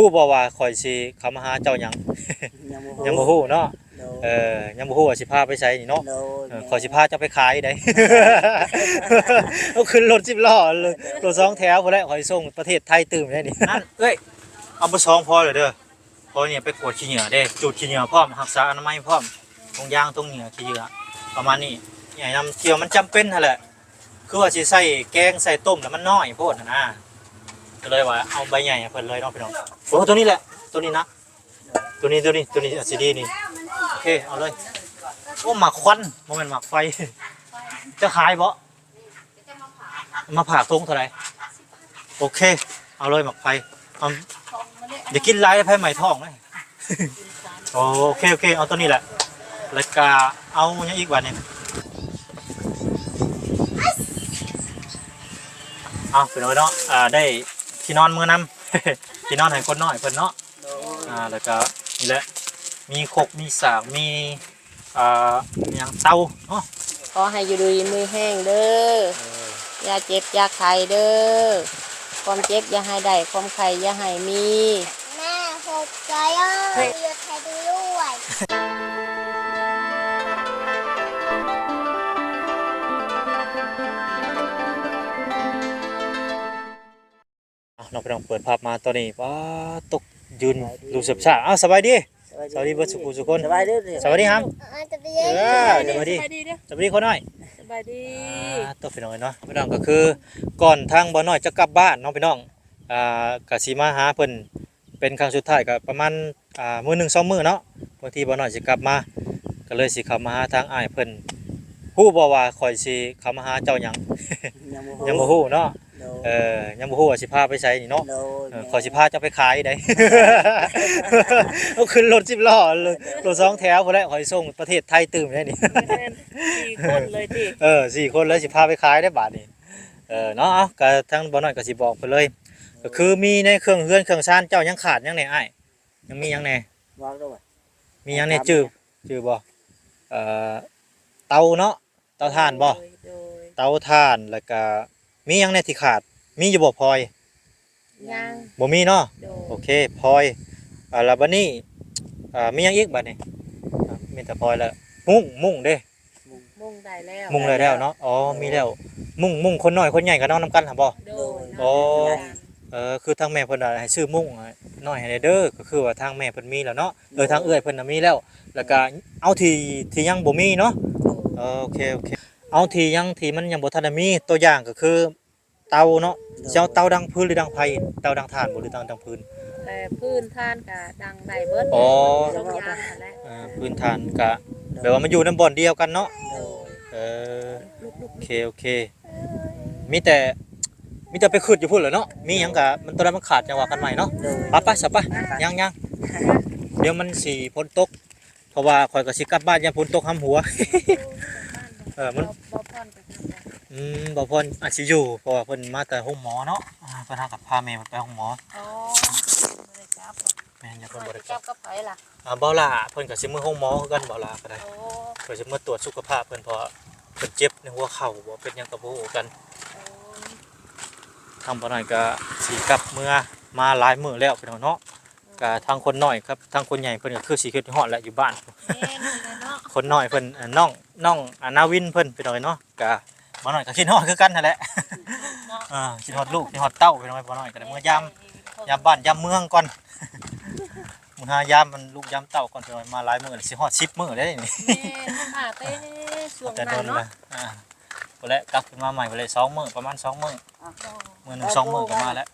ຮູ້ບໍ່ວ່າຂ້ອຍຊິເຂົ້າມາຫາເຈົ້າຫຍັງ? ຍັງບໍ່ຮູ້ ຍັງບໍ່ຮູ້ເນາະ. ໂດຍ ເອີ ຍັງບໍ່ຮູ້ວ່າຊິພາໄປໃສນີ້ເນາະ. ໂດຍ ເອີ ແມ່ນ ຂ້ອຍຊິພາເຈົ້າໄປຂາຍໃດ. ເອົາຂຶ້ນລົດສິບລໍ້ ໂດຍ ລົດສອງແຖວພຸ້ນແຫຼະ ຂ້ອຍສົ່ງປະເທດໄທຕື່ມໄດ້ນີ້. ນັ້ນ ເອີຍ ເອົາເບີສອງພໍແລ້ວເດີ. ພໍນີ້ໄປກວດຂີ້ເຫຍື້ອເດ້ ຈູດຂີ້ເຫຍື້ອພ້ອມ ຮັກສາອະນາໄມພ້ອມ ຖົງຢາງຖົງເຫຍື້ອຂີ້ເຫຍື້ອ ປະມານນີ້. ໃຫຍ່ນຳ ທີ່ວ່າມັນຈຳເປັນຫັ້ນແຫຼະ ຄືວ່າຊິໃສ່ແກງໃສ່ຕົ້ມແລ້ວມັນນ້ອຍໂພດຫັ້ນນະ ກໍເລີຍວ່າເອົາໃບໃຫຍ່ໃຫ້ເພິ່ນເລີຍເນາະພີ່ນ້ອງ. ໂອ້ ໂຕນີ້ແຫຼະ ໂຕນີ້ນະ ໂຕນີ້ ໂຕນີ້ ໂຕນີ້ ອາດຊິດີນີ້. ໂອເຄ ເອົາເລີຍ. ໂອ້ ໝາກຄວັນ ບໍ່ແມ່ນໝາກໄຟ. ຈະຂາຍບໍ່? ມາຝາກຖົງເທົ່າໃດ? ໂອເຄ ເອົາເລີຍໝາກໄຟ. ເອົາ ຢ່າກິນຫຼາຍ ໄຟໄໝ້ທ້ອງເດ້. ໂອເຄ ໂອເຄ ເອົາໂຕນີ້ແຫຼະ. ແລ້ວກະເອົາຫຍັງອີກບາດນີ້? ເອົາ ເປັນເອົາເນາະ ອ່າ ໄດ້ທີ່ນອນມື້ນຳ ທີ່ນອນໃຫ້ຄົນນ້ອຍເພິ່ນເນາະ. ອ່າ ແລ້ວກະນີ້ແຫຼະ ມີຄົກມີສາກ ມີ ອ່າ ຫຍັງ ເຕົາເນາະ. ຂໍໃຫ້ຢູ່ດີມີແຮງເດີ ເອີ ຢ່າເຈັບຢ່າໄຂ້ເດີ ຄວາມເຈັບຢ່າໃຫ້ໄດ້ ຄວາມໄຂ້ຢ່າໃຫ້ມີ. ແມ່ ຂອບໃຈເດີ ຢູ່ໄທດ້ວຍ. ເອົາເນາະ ພີ່ນ້ອງ ເປີດພາບມາຕອນນີ້ ປາດ ຕົກຢືນ ສະບາຍດີ ດູເສິບຊາ. ເອົ້າ ສະບາຍດີ ສະບາຍດີ ສະບາຍດີເບິດສູ່ຜູ້ສູ່ຄົນ. ສະບາຍດີ ສະບາຍດີຫຳ. ເອີ ສະບາຍດີ ສະບາຍດີ ສະບາຍດີຄົນນ້ອຍ ສະບາຍດີ. ອ່າ ຕົກພີ່ນ້ອງເນາະ ພີ່ນ້ອງ ກໍຄືກ່ອນທາງບ່າວນ້ອຍຈະກັບບ້ານເນາະ ພີ່ນ້ອງ ອ່າ ກະຊິມາຫາເພິ່ນ ເປັນຄັ້ງສຸດທ້າຍ ກໍປະມານ ອ່າ ມື້ໜຶ່ງສອງມື້ເນາະ ບາງທີບ່າວນ້ອຍຊິກັບມາ ກໍເລີຍຊິເຂົ້າມາຫາທາງອ້າຍເພິ່ນ. ຮູ້ບໍ່ວ່າຂ້ອຍຊິເຂົ້າມາຫາເຈົ້າຫຍັງ? ຍັງບໍ່ຮູ້ ຍັງບໍ່ຮູ້ເນາະ. ໂດຍ ເອີ ຍັງບໍ່ຮູ້ວ່າຊິພາໄປໃສນີ້ເນາະ. ໂດຍ ເອີ ແມ່ນ ຂ້ອຍຊິພາເຈົ້າໄປຂາຍໃດ. ເອົາຂຶ້ນລົດສິບລໍ້ ລົດສອງແຖວພຸ້ນແຫຼະ ຂ້ອຍສົ່ງປະເທດໄທຕື່ມໄດ້ນີ້. ແມ່ນ ສີ່ຄົນເລີຍຕິ? ເອີ ສີ່ຄົນເລີຍ ຊິພາໄປຂາຍໄດ້ບາດນີ້. ເອີ ເນາະ ເອົາ ກໍທາງບ່າວນ້ອຍກໍຊິບອກເພິ່ນເລີຍ ກໍຄືມີໃນເຄື່ອງເຮືອນເຄື່ອງຊານເຈົ້າຍັງຂາດຫຍັງແດ່ອ້າຍ? ຍັງມີຫຍັງແດ່? ບອກໂລດ ມີຫຍັງແດ່? ຈື່ ຈື່ບໍ່? ເອີ ເຕົາເນາະ ເຕົາຖ່ານບໍ່? ໂດຍ ໂດຍ ເຕົາຖ່ານ ແລ້ວກະມີຫຍັງແດ່ທີ່ຂາດ? ມີຢູ່ບໍ່ພອຍ? ຍັງ ບໍ່ມີເນາະ. ໂດຍ ໂອເຄ ພອຍ ອ່າ ແລ້ວບັດນີ້ ອ່າ ມີຫຍັງອີກບັດນີ້? ອ່າ ມີແຕ່ພອຍແລ້ວ ມຸ້ງ ມຸ້ງເດ້? ມຸ້ງໄດ້ແລ້ວ ມຸ້ງໄດ້ແລ້ວເນາະ. ໂດຍ ອໍ ມີແລ້ວ ມຸ້ງ ມຸ້ງຄົນນ້ອຍຄົນໃຫຍ່ກໍນອນນຳກັນຫັ້ນບໍ່? ໂດຍ ອໍ ເອີ ຄືທາງແມ່ເພິ່ນວ່າໃຫ້ຊື້ມຸ້ງນ້ອຍໃຫ້ແດ່ເດີ ກໍຄືວ່າທາງແມ່ເພິ່ນມີແລ້ວເນາະ. ເອີ ໂດຍ ທາງເອື້ອຍເພິ່ນນະມີແລ້ວ ແລ້ວກະເອົາທີ່ ທີ່ຍັງບໍ່ມີເນາະ. ໂດຍ ເອີ ໂອເຄ ໂອເຄ ເອົາທີ່ຍັງ ທີ່ມັນຍັງບໍ່ທັນໄດ້ມີ ຕົວຢ່າງກໍຄື ເຕົາເນາະ. ໂດຍ ຊິເອົາເຕົາດັງຟືນ ຫຼື ດັງໄຟ? ເຕົາດັງຖ່ານບໍ່ ຫຼື ເຕົາດັງຟືນ? ແຕ່ຟືນຖ່ານກະດັງໄດ້ເບິດ. ອໍ ທຸກຢ່າງຫັ້ນແຫຼະ. ເອີ ຟືນຖ່ານກະ ໂດຍ ແບບວ່າມັນຢູ່ນຳບ່ອນດຽວກັນເນາະ. ໂດຍ ເອີ ໂອເຄ ໂອເຄ ມີແຕ່ ມີແຕ່ໄປຄຶດຢູ່ພຸ້ນແຫຼະເນາະ. ມີຫຍັງກະ ໂດຍ ມັນ ຕົວໃດມັນຂາດຈັ່ງວ່າກັນໃໝ່ເນາະ. ໂດຍ ໄປ ໄປ ຊະ ໄປ ໄປ ໄປ ຍ່າງໆ ດຽວມັນຊິຝົນຕົກ ເພາະວ່າຂ້ອຍກໍຊິກັບບ້ານ ຢ້ານຝົນຕົກຫຳຫົວ. ເອີ ມັນ ບໍ່ ບໍ່ພອນໄປທາງໃດ? ອືມ ບໍ່ພອນອາດຊິຢູ່ ເພາະວ່າເພິ່ນມາແຕ່ໂຮງໝໍເນາະ. ອ່າ ເພິ່ນຫາກັບພາແມ່ເພິ່ນໄປໂຮງໝໍ. ອໍ ບໍ່ໄດ້ກັບ. ແມ່ນ ຢ້ານເພິ່ນບໍ່ໄດ້ກັບ. ກັບກັບໃຜລະ? ອ່າ ບ່າວຫຼ້າ ເພິ່ນກໍຊິເມືອໂຮງໝໍຄືກັນ ບ່າວຫຼ້າກໍໄດ້. ໂອ້ ເພິ່ນຊິເມືອຕວດສຸຂະພາບເພິ່ນ ເພາະວ່າເພິ່ນເຈັບໃນຫົວເຂົ່າ ບໍ່ເປັນຫຍັງກໍບໍ່ຮູ້ຄືກັນ. ໂອ້ ທາງບ່າວນ້ອຍກໍຊິກັບເມືອ ມາຫຼາຍມື້ແລ້ວພີ່ນ້ອງເນາະ. ກະທາງຄົນນ້ອຍກັບທາງຄົນໃຫຍ່ເພິ່ນກໍຄືຊິຄິດຮອດແຫຼະຢູ່ບ້ານ. ແມ່ນແຫຼະເນາະ ຄົນນ້ອຍເພິ່ນ ເອີ ນ້ອງ ນ້ອງ ອາ ນາວິນເພິ່ນພີ່ນ້ອງເນາະ. ກະບ່າວນ້ອຍກໍຄິດຮອດຄືກັນຫັ້ນແຫຼະເນາະ. ເອີ ຄິດຮອດລູກ ຄິດຮອດເຕົ້າພີ່ນ້ອງ. ບ່າວນ້ອຍກໍໄດ້ເມືອຢາມ ແມ່ນ ຢາມບ້ານຢາມເມືອງກ່ອນ ເມືອຫາຢາມມັນລູກຢາມເຕົ້າກ່ອນ. ພີ່ນ້ອງ ມາຫຼາຍມື້ແລ້ວ ຊິຮອດສິບມື້ແລ້ວນີ້. ແມ່ນ ມາແຕ່ຊ່ວງນັ້ນເນາະ. ອ່າ ພຸ້ນແຫຼະ ກັບຂຶ້ນມາໃໝ່ພຸ້ນແຫຼະ ສອງມື້ ປະມານສອງມື້. ມື້ໜຶ່ງສອງມື້ກໍມາແລ້ວ.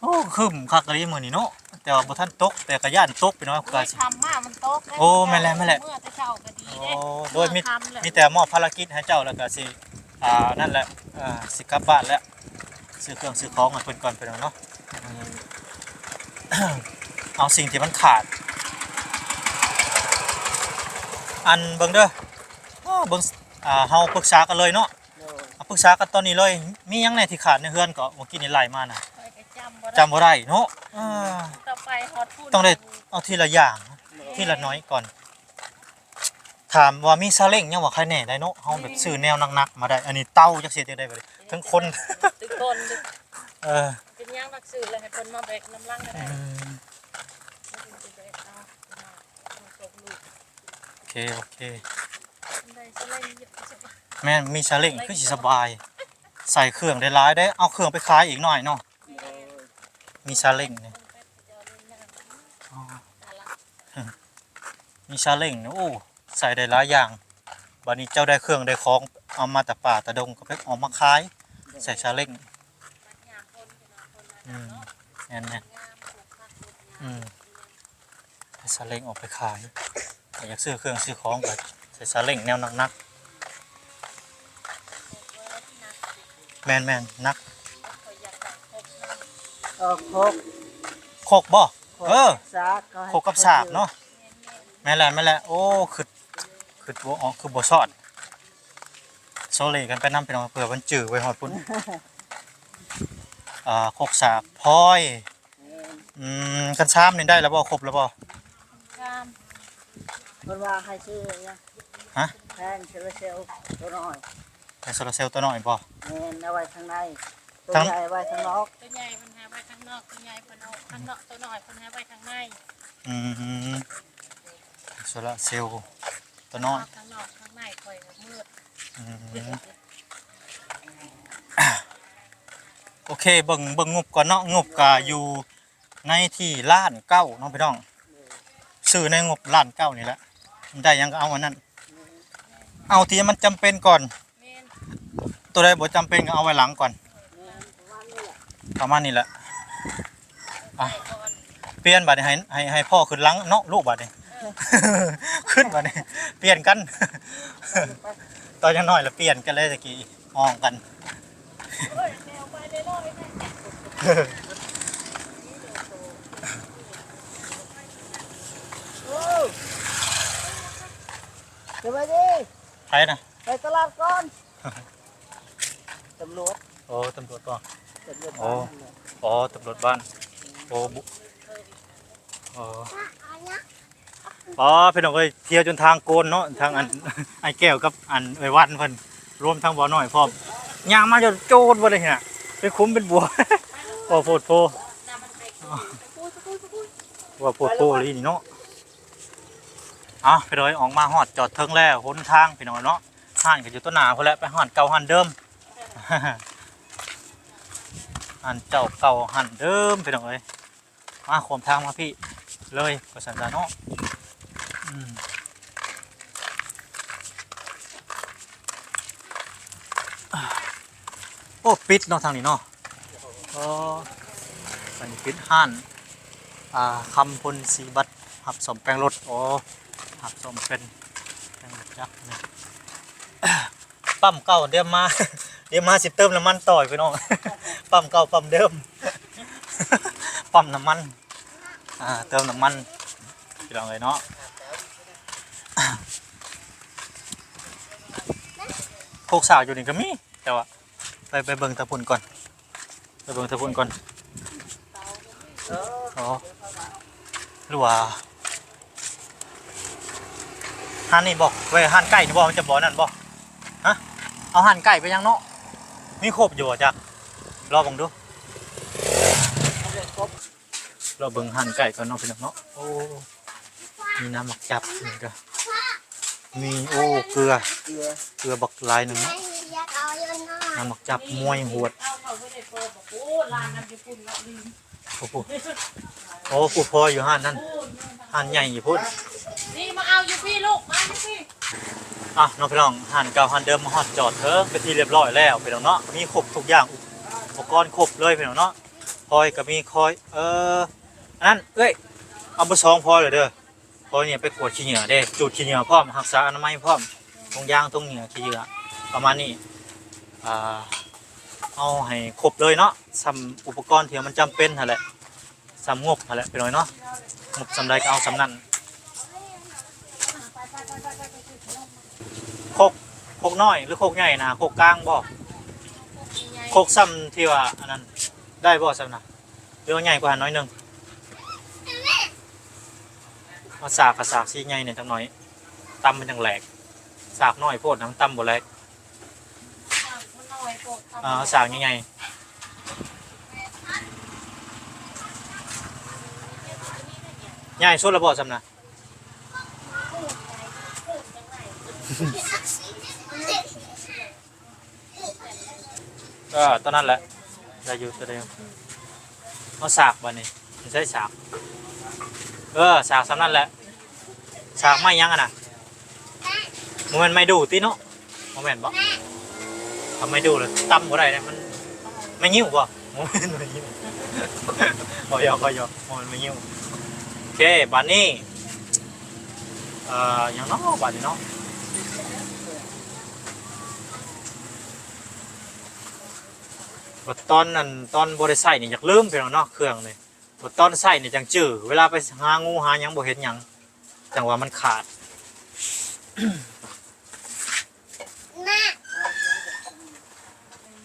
ໂອ້ ຄຶ້ມຄັກອີ່ຫຼີມື້ນີ້ເນາະ ແຕ່ວ່າບໍ່ທັນຕົກ ແຕ່ກໍຢ້ານຕົກພີ່ນ້ອງ. ໂອ້ຍ ຄ່ຳມາມັນຕົກເດ້. ໂອ້ ແມ່ນແຫຼະ ແມ່ນແຫຼະ ເມື່ອແຕ່ເຊົ້າກໍດີເດ້. ໂອ້ ໂດຍ ມີ ເມື່ອຄ່ຳແລ້ວ ມີແຕ່ມອບພາລະກິດໃຫ້ເຈົ້າ ແລ້ວກໍຊິ ອ່າ ນັ້ນແຫຼະ ເອີ ຊິກັບບ້ານແລ້ວ ຊື້ເຄື່ອງຊື້ຂອງໃຫ້ເພິ່ນກ່ອນພີ່ນ້ອງເນາະ. ເອົາສິ່ງທີ່ມັນຂາດ ອັນ ເບິ່ງເດີ ເບິ່ງ ອ່າ ເຮົາປຶກສາກັນເລີຍເນາະ. ໂດຍ ເອົາປຶກສາກັນຕອນນີ້ເລີຍ. ມີຫຍັງແດ່ທີ່ຂາດໃນເຮືອນເກາະ ເມື່ອກີ້ນີ້ໄລ່ມານະ? ຂ້ອຍກໍຈຳບໍ່ໄດ້ ຈຳບໍ່ໄດ້ເນາະ. ເອີ ຕໍ່ໄປຮອດພຸ້ນ ຕ້ອງໄດ້ເອົາທີລະຢ່າງ ໂດຍ ທີລະໜ້ອຍກ່ອນ. ຖາມວ່າມີຊາເລ້ງຍັງວ່າໃຄແນ່ໄດ໋ເນາະ ເຮົາແບບ ແມ່ນ ຊື້ແນວໜັກໆມາໄດ້. ອັນນີ້ເຕົາຈັກຊິເຮັດຈັ່ງໃດບັດນີ້ ເອີ ເທິງຄົນ ເທິງຄົນ. ເອີ ເປັນຫຍັງ ຫຼັກຊື່ແລ້ວໃຫ້ເພິ່ນມາແບກນຳຫຼັງກໍໄດ້ ອືມ ເພິ່ນຊິແບກເອົາ ມາສົ່ງລູກ ໂອເຄ ໂອເຄ ໄດ້ສະເລັງຢູ່ ແມ່ນ ມີສະເລັງຄືຊິສະບາຍ ໃສ່ເຄື່ອງໄດ້ຫຼາຍເດ້ ເອົາເຄື່ອງໄປຂາຍອີກໜ້ອຍເນາະ ມີສາເລັງນີ້ ອໍ ມີສາເລັງນີ້ ໂອ້ ໃສ່ໄດ້ຫຼາຍຢ່າງ ບາດນີ້ເຈົ້າໄດ້ເຄື່ອງໄດ້ຂອງ ເອົາມາແຕ່ປ່າແຕ່ດົງ ກໍໄປເອົາມາຂາຍ ໃສ່ສາເລັງ ອືມ ແມ່ນໆ ອືມ ໃສ່ສາເລັງອອກໄປຂາຍ ຖ້າຢາກຊື້ເຄື່ອງຊື້ຂອງກໍໃສ່ສາເລັງແນວໜັກໆ ແມ່ນໆ ໜັກ ເອີ ຄົກ ຄົກບໍ່? ເອີ ຄົກກັບສາກເນາະ ແມ່ນແຫຼະ ແມ່ນແຫຼະ ໂອ້ ຄຶດ ຄຶດບໍ່ອອກ ຄືບໍ່ຊອດ ໂຊເລກັນໄປນຳ ພີ່ນ້ອງ ເພື່ອມັນຈື່ໄວ້ຮອດພຸ້ນ ອ່າ ຄົກສາກ ພອຍ ແມ່ນ ອືມ ຄັນຊາມນີ້ໄດ້ແລ້ວບໍ່? ຄົບແລ້ວບໍ່? ຊາມ ເພິ່ນວ່າໃຫ້ຊື້ຫຍັງ? ຮະ? ແຜງໂຊລາເຊວຕົວນ້ອຍ ແຜງໂຊລາເຊວຕົວນ້ອຍບໍ່? ແມ່ນ ເອົາໄວ້ທາງໃນ ຕົວໃຫຍ່ໄວ້ທາງນອກ ຕົວໃຫຍ່ເພິ່ນໃຫ້ໄວ້ທາງນອກ ຕົວໃຫຍ່ເພິ່ນເອົາທາງນອກ ຕົວນ້ອຍເພິ່ນໃຫ້ໄວ້ທາງໃນ ອືມ ໂຊລາເຊວຕົວນ້ອຍ ທາງນອກທາງໃນຂ້ອຍກໍມືດ ອືມ ໂອເຄ ເບິ່ງ ເບິ່ງງົບກ່ອນເນາະ ງົບກະຢູ່ໃນທີ່ລ້ານເກົ້າເນາະພີ່ນ້ອງ ຊື້ໃນງົບລ້ານເກົ້ານີ້ແຫຼະ ໄດ້ຫຍັງກໍເອົາອັນນັ້ນ ເອົາທີ່ມັນຈຳເປັນກ່ອນ ແມ່ນ ຕົວໃດບໍ່ຈຳເປັນກໍເອົາໄວ້ຫຼັງກ່ອນ ແມ່ນ ປະມານນີ້ແຫຼະ ປະມານນີ້ແຫຼະ ອ່ະ ປ່ຽນບາດນີ້ ໃຫ້ ໃຫ້ ໃຫ້ພໍ່ຂຶ້ນຫຼັງເນາະລູກບາດນີ້ ເອີ ຂຶ້ນບາດນີ້ ປ່ຽນກັນ ຕອນຍັງນ້ອຍລະປ່ຽນກັນເລີຍ ຕະກີ້ຮ້ອງກັນ ໂອ້ ສະບາຍດີ ໃຜນະ? ໄປຕະຫຼາດກ່ອນ ຕຳຫຼວດ ໂອ້ ຕຳຫຼວດບໍ່? ຕຳຫຼວດ ອໍ ບ້ານນັ້ນແຫຼະ ອໍ ຕຳຫຼວດບ້ານ ໂອ້ ບຸ ອໍ ອໍ ພີ່ນ້ອງເອີຍ ທ່ຽວຈົນທາງໂກນເນາະ ທາງອັນ ອ້າຍແກ້ວກັບອັນເອື້ອຍວັນເພິ່ນ ລວມທັງບ່າວນ້ອຍພ້ອມ ຍ່າງມາຈົນໂຈນບໍ່ໄດ້ຫັ້ນນະ ເປັນຂຸມເປັນບົວ ເວົ້າໂພດໂພ ເວົ້າໂພດໂພອີ່ຫຼີນີ້ເນາະ. ເອົາ ພີ່ນ້ອງເອີຍ ອອກມາຮອດຈອດເທິງແລ້ວ ຫົນທາງ ພີ່ນ້ອງເນາະ ຮ້ານກໍຢູ່ຕໍ່ໜ້າພຸ້ນແຫຼະ ໄປຮ້ານເກົ່າຮ້ານເດີມ ຮ້ານເຈົ້າເກົ່າຮ້ານເດີມ ພີ່ນ້ອງເອີຍ ມາຂວາມທາງມາພີ້ເລີຍ ວ່າຊັ້ນຊະເນາະ ອືມ. ໂອ້ ປິດເນາະທາງນີ້ເນາະ ອໍ ອັນນີ້ປິດຮ້ານ ອ່າ ຄຳພົນສີບັດ ຮັບສ້ອມແປງລົດ ອໍ ຮັບສ້ອມແປງ ແປງລົດຈັກນະ ປ້ຳເກົ່າ ດຽວມາ ດຽວມາຊິເຕີມນ້ຳມັນຕໍ່ ພີ່ນ້ອງ ປ້ຳເກົ່າປ້ຳເດີມ ປ້ຳນ້ຳມັນ ອ່າ ເຕີມນ້ຳມັນ ພີ່ນ້ອງເອີຍເນາະ ໂຄກສາກຢູ່ນີ້ກໍມີ ແຕ່ວ່າ ໄປ ໄປເບິ່ງທາງພຸ້ນກ່ອນ ໄປເບິ່ງທາງພຸ້ນກ່ອນ ອໍ ຫຼືວ່າ ຮ້ານນີ້ບໍ່? ໄວ້ຮ້ານໄກ່ນີ້ບໍ່? ມັນຈະບໍ່ນັ້ນບໍ່? ຮະ? ເອົາຮ້ານໄກ່ໄປຍັງເນາະ? ມີຄົບຢູ່ບໍ່ຈັກ? ລອເບິ່ງດູ ລອເບິ່ງຮ້ານໄກ່ກ່ອນເນາະ ພີ່ນ້ອງເນາະ ໂອ້ ມີນ້ຳໝາກຈັບນີ້ກະ ມີ ໂອ້ ເກືອ ເກືອ ເກືອບັກຫຼາຍໜຶ່ງເນາະ ນ້ຳໝາກຈັບ ມວຍຫວດ ໂອ້ໂຫ ໂອ້ ຜູ້ພໍ່ຢູ່ຮ້ານນັ້ນ ຮ້ານໃຫຍ່ຢູ່ພຸ້ນ ນີ້ມາເອົາຢູ່ພີ້ລູກ ມາຢູ່ພີ້ ອ່ະ ເນາະພີ່ນ້ອງ ຮ້ານເກົ່າຮ້ານເດີມມາຮອດຈອດເຖິງເປັນທີ່ລຽບຮ້ອຍແລ້ວ ພີ່ນ້ອງເນາະ ມີຄົບທຸກຢ່າງ ອຸປະກອນຄົບເລີຍ ພີ່ນ້ອງເນາະ ຄອຍກະມີ ຄອຍ ເອີ ອັນນັ້ນເອື້ອຍ ເອົາເບີສອງພໍເລີຍເດີ ພໍນີ້ໄປກວດຂີ້ເຫຍື້ອເດ້ ຈູດຂີ້ເຫຍື້ອພ້ອມ ຮັກສາອະນາໄມພ້ອມ ຖົງຢາງ ຖົງເຫຍື້ອ ຂີ້ເຫຍື້ອ ປະມານນີ້ ອ່າ ເອົາໃຫ້ຄົບເລີຍເນາະ ສ່ຳອຸປະກອນທີ່ວ່າມັນຈຳເປັນຫັ້ນແຫຼະ ສ່ຳງົບຫັ້ນແຫຼະ ພີ່ນ້ອງເນາະ ງົບສ່ຳໃດກໍເອົາສ່ຳນັ້ນ ຄົກ ຄົກນ້ອຍ ຫຼື ຄົກໃຫຍ່ນະ ຄົກກາງບໍ່? ຄົກໃຫຍ່ ຄົກສ່ຳທີ່ວ່າອັນນັ້ນ ໄດ້ບໍ່ສ່ຳນະ? ຫຼືວ່າໃຫຍ່ກວ່າຫັ້ນໜ້ອຍໜຶ່ງ? ເອົາສາກ ເອົາສາກຊີ້ໃຫຍ່ແດ່ຈັກໜ້ອຍ ຕຳມັນຈັ່ງແຫຼກ ສາກນ້ອຍໂພດນະ ມັນຕຳບໍ່ແຫຼກ ສາກມັນນ້ອຍໂພດ ເອົາສາກໃຫຍ່ໆ ໃຫຍ່ສຸດແລ້ວບໍ່ຊ່ຳນະ? ເອີ ຕອນນັ້ນແຫຼະ ໄດ້ຢູ່ ຕົວໃດຢູ່. ເອົາສາກບາດນີ້ ໃຊ້ສາກ ເອີ ສາກຊ່ຳນັ້ນແຫຼະ. ສາກໄມ້ຫຍັງຫັ້ນນະ? ບໍ່ແມ່ນໄມ້ດູ່ຕິເນາະ? ບໍ່ແມ່ນບໍ່? ຖ້າໄມ້ດູ່ລະຕຳບໍ່ໄດ້ເດ້ ມັນໄມ້ງິ້ວບໍ່? ບໍ່ແມ່ນໄມ້ງິ້ວ ບໍ່ຢອກ ບໍ່ຢອກ ບໍ່ແມ່ນໄມ້ງິ້ວ. ໂອເຄ ບາດນີ້ ເອີ ຫຍັງເນາະ ບາດນີ້ເນາະ. ບັດຕອນນັ້ນ ຕອນບໍ່ໄດ້ໃຊ້ນີ້ຢາກລືມ ພີ່ນ້ອງເນາະ ເຄື່ອງນີ້. ບັດຕອນໃຊ້ນີ້ຈັ່ງຈື່ ເວລາໄປຫາງູຫາຫຍັງບໍ່ເຫັນຫຍັງ ຈັ່ງວ່າມັນຂາດ.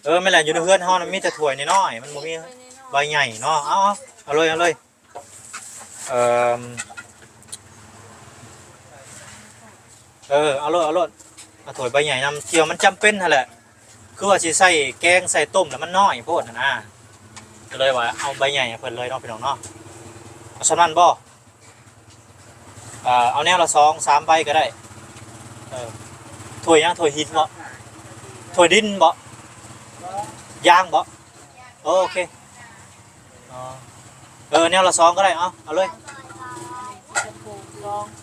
ເອີ ແມ່ນແຫຼະ ຢູ່ໃນເຮືອນເຮົານະ ມີແຕ່ຖ້ວຍນ້ອຍໆ ມັນບໍ່ມີໃບໃຫຍ່ເນາະ. ເອົາ ເອົາເລີຍ ເອົາເລີຍ. ເອີ ເອີ ເອົາໂລດ ເອົາໂລດ ເອົາຖ້ວຍໃບໃຫຍ່ນຳ ທີ່ວ່າມັນຈຳເປັນຫັ້ນແຫຼະ. ຄືວ່າຊິໃສ່ແກງໃສ່ຕົ້ມແລ້ວມັນນ້ອຍໂພດຫັ້ນນະ ກໍເລີຍວ່າເອົາໃບໃຫຍ່ໃຫ້ເພິ່ນເລີຍເນາະ ພີ່ນ້ອງເນາະ. ເອົາສ່ຳນັ້ນບໍ່? ເອີ ເອົາແນວລະສອງສາມໃບກໍໄດ້. ເອີ ຖ້ວຍຫຍັງ? ຖ້ວຍຫີນບໍ່? ຖ້ວຍດິນບໍ່? ຢາງບໍ່? ໂອເຄ. ອໍ ເອີ ແນວລະສອງກໍໄດ້ ເອົາ ເອົາເລີຍ.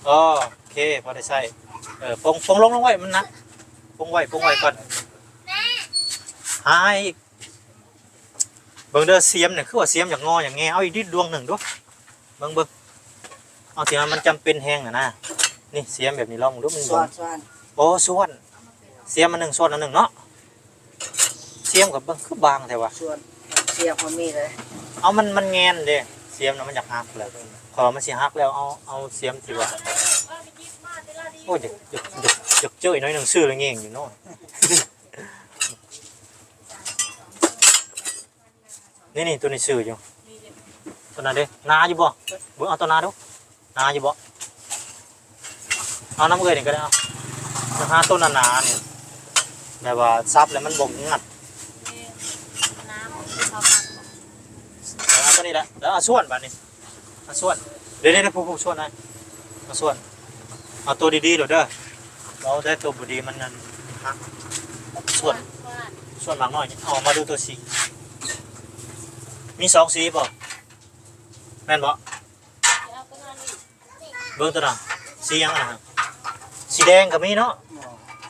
ໂອເຄ ພໍໄດ້ໃຊ້. ເອີ ປົງ ປົງລົງ ລົງໄວ້ ມັນໜັກ. ປົງໄວ້ ປົງໄວ້ກ່ອນ. ຫາອີກ. ເບິ່ງເດີ ສຽມນີ້ ຄືວ່າສຽມຢາກງໍຢາກແງ. ເອົາອີກດິດດວງໜຶ່ງດູ. ເບິ່ງ ເບິ່ງ. ເອົາທີ່ວ່າມັນຈຳເປັນແຮງຫັ້ນນະ. ນີ້ ສຽມແບບນີ້ ລອງເບິ່ງດູ ມັນ ສ່ວນ ສ່ວນ. ໂອ້ ສ່ວນ. ສຽມອັນໜຶ່ງ ສ່ວນອັນໜຶ່ງເນາະ. ສຽມກໍເບິ່ງຄືບາງແທ້ວະ. ສ່ວນ ສຽມເຮົາມີເລີຍ. ເອົາ ມັນ ມັນແງນເດ້ ສຽມນະ ມັນຢາກຫັກແລ້ວ. ເພາະວ່າມັນຊິຫັກແລ້ວ ເອົາ ເອົາສຽມທີ່ວ່າ ໂອ້ຍ ຢາກ ຢາກ ຢາກ ຢາກເຈີ້ຍໜ້ອຍໜຶ່ງ ຊື້ແລ້ວແງງຢູ່ເນາະ. ນີ້ໆ ໂຕນີ້ຊື້ຢູ່. ໂຕນັ້ນເດ້ ໜາຢູ່ບໍ່? ເບິ່ງເອົາໂຕໜາດູ. ໜາຢູ່ບໍ່? ເອົານຳເອື້ອຍນີ້ກໍໄດ້ ເອົາ. ຫາໂຕໜາໆ ນີ້ ແບບວ່າສັບແລ້ວມັນບໍ່ງັດ. ເອົາໂຕນີ້ແຫຼະ ແລ້ວເອົາສ່ວນບາດນີ້ ເອົາສ່ວນ. ເດ້ໆໆ ຜູ້ໆ ສ່ວນ ເອົາສ່ວນ. ເອົາໂຕດີໆໂລດເດີ. ເວົ້າແຕ່ໂຕບໍ່ດີມັນນັ້ນຫັກ. ສ່ວນ ສ່ວນໝາກນ້ອຍນີ້ ເອົາມາດູໂຕສີ. ມີສອງສີບໍ່? ແມ່ນບໍ່? ເບິ່ງໂຕນັ້ນ ສີຫຍັງຫັ້ນນະ? ສີແດງກໍມີເນາະ.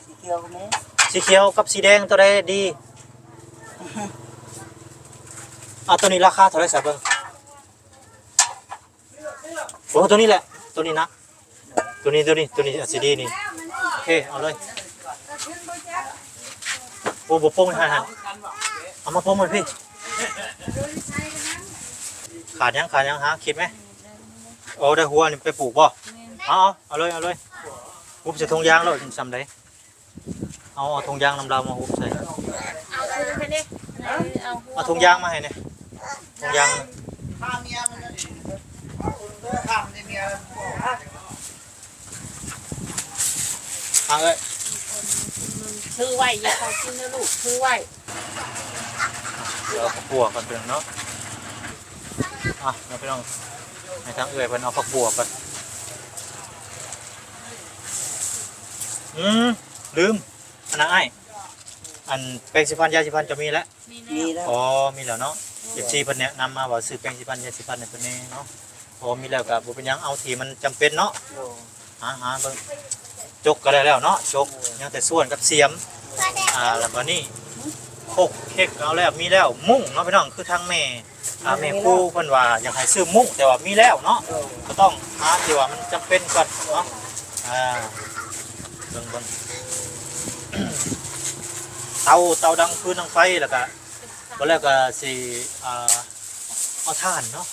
ສີຂຽວກໍມີ. ສີຂຽວກັບສີແດງໂຕໃດດີ? ເອົາໂຕນີ້ລາຄາເທົ່າໃດຊະເບິ່ງ. ໂອ້ ໂຕນີ້ແຫຼະ ໂຕນີ້ນະ. ໂຕນີ້ ໂຕນີ້ ໂຕນີ້ ອາດຊິດີນີ້. ໂອເຄ ເອົາເລີຍ. ໂອ້ ບໍ່ປົງໃຫ້ຫັ້ນ ເອົາມາປົງໃຫ້ພີ່. ຂາດຫຍັງ ຂາດຫຍັງ ຫາຄິດແມ. ໂອ້ ໄດ້ຫົວນີ້ໄປປູກບໍ່? ເອົາ ເອົາເລີຍ ເອົາເລີຍ. ຫຸບໃສ່ຖົງຢາງໂລດ ສ່ຳໃດ. ເອົາ ເອົາຖົງຢາງນຳລາວມາຫຸບໃສ່. ເອົາຖົງຢາງມາໃຫ້ແດ່ ຖົງຢາງ. ຫາເອີຍ ຖືໄວ້ ຢ່າເຂົ້າກິນເດີລູກ ຖືໄວ້. ດຽວເອົາຜັກບົວກ່ອນເດີເນາະ. ອ່ະ ພີ່ນ້ອງ ໃຫ້ທາງເອື້ອຍເພິ່ນເອົາຜັກບົວກ່ອນ. ອືມ ລືມ ອັນນັ້ນອ້າຍ ອັນແປງສີຟັນ ຢາສີຟັນເຈົ້າມີແລ້ວ? ມີແລ້ວ. ອໍ ມີແລ້ວເນາະ. ເອັຟຊີເພິ່ນແນະນຳມາວ່າຊື້ແປງສີຟັນ ຢາສີຟັນໃຫ້ເພິ່ນແດ່ເນາະ. ໂອ້ ມີແລ້ວກໍບໍ່ເປັນຫຍັງ ເອົາທີ່ມັນຈຳເປັນເນາະ. ໂດຍ ຫາ ຫາເບິ່ງ. ຈົກກໍໄດ້ແລ້ວເນາະ ຈົກ. ຍັງແຕ່ສ່ວນກັບສຽມ. ອ່າ ແລ້ວບາດນີ້ຄົກເຄັກເອົາແລ້ວ ມີແລ້ວ. ມຸ້ງເນາະພີ່ນ້ອງ ຄືທາງແມ່ ອ່າ ແມ່ຄູເພິ່ນວ່າຢາກໃຫ້ຊື້ມຸ້ງ ແຕ່ວ່າມີແລ້ວເນາະ. ໂດຍ ກໍຕ້ອງຫາທີ່ວ່າມັນຈຳເປັນກ່ອນເນາະ. ອ່າ ເບິ່ງ ເບິ່ງ ເຕົາ ເຕົາດັງຟືນດັງໄຟ ແລ້ວກະ ບໍ່ແລ້ວກະຊິ ອ່າ ເອົາຖ່ານເນາະ.